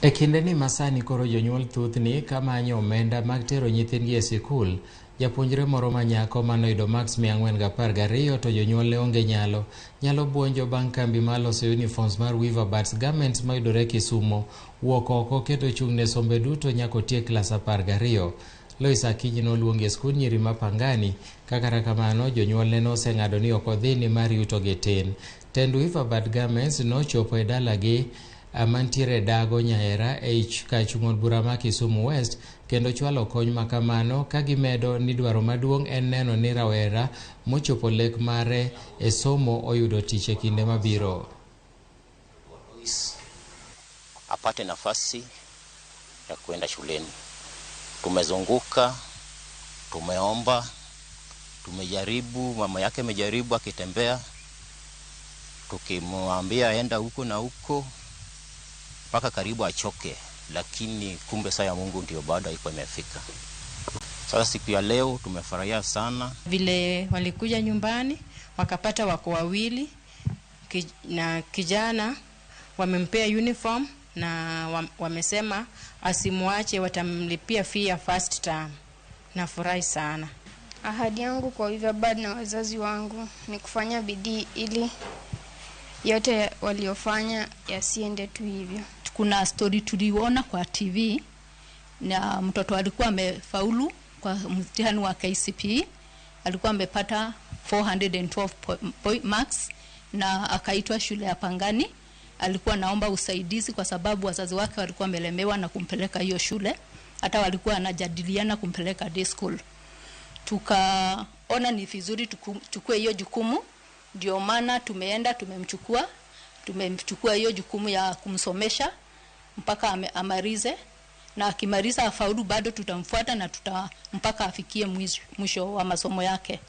E kindeni masani koro jonyuol thothni ka manyo omenda mag tero nyithindgi e sikul, japuonjre moro ma nyako manoyudo maks 412 to jonyuolne onge nyalo, nyalo buonjo bang' kambi mar loso uniforms mar Weaver Birds Garments mayudore Kisumo wuok oko kendo chung' ne sombe duto nyaka otiek klas 12. Lois Akinyi noluongi e skund nyiri ma Pangani, ka kata kamano jonyuolne noseng'ado ni ok odhi nimar yutogi tin. Tend Weaver Bird Garments nochopo e dalagi mantiere Dago Nyahera ei kachung' od bura ma Kisumu West kendo chwalo kony ma kamano ka gimedo ni dwaro maduong' en neno ni rawera mochopo lek mare e somo oyudo tich e kinde mabiro. Apate nafasi ya kwenda shuleni. Tumezunguka, tumeomba, tumejaribu, mama yake amejaribu akitembea, tukimwambia enda huko na huko mpaka karibu achoke, lakini kumbe saa ya Mungu ndio bado haikuwa imefika. Sasa siku ya leo tumefurahia sana. Vile walikuja nyumbani wakapata wako wawili na kijana wamempea uniform na wamesema asimwache, watamlipia fee ya first term. Nafurahi sana. Ahadi yangu kwa Weaver na wazazi wangu ni kufanya bidii ili yote waliofanya yasiende tu hivyo. Kuna story tuliona kwa TV na mtoto alikuwa amefaulu kwa mtihani wa KCPE, alikuwa amepata 412 marks na akaitwa shule ya Pangani. Alikuwa naomba usaidizi kwa sababu wazazi wake walikuwa wamelemewa na kumpeleka hiyo shule, hata walikuwa wanajadiliana kumpeleka day school. Tukaona ni vizuri tuchukue hiyo jukumu, ndio maana tumeenda tumemchukua hiyo jukumu ya kumsomesha mpaka amalize, na akimaliza afaulu bado tutamfuata na mpaka afikie mwisho wa masomo yake.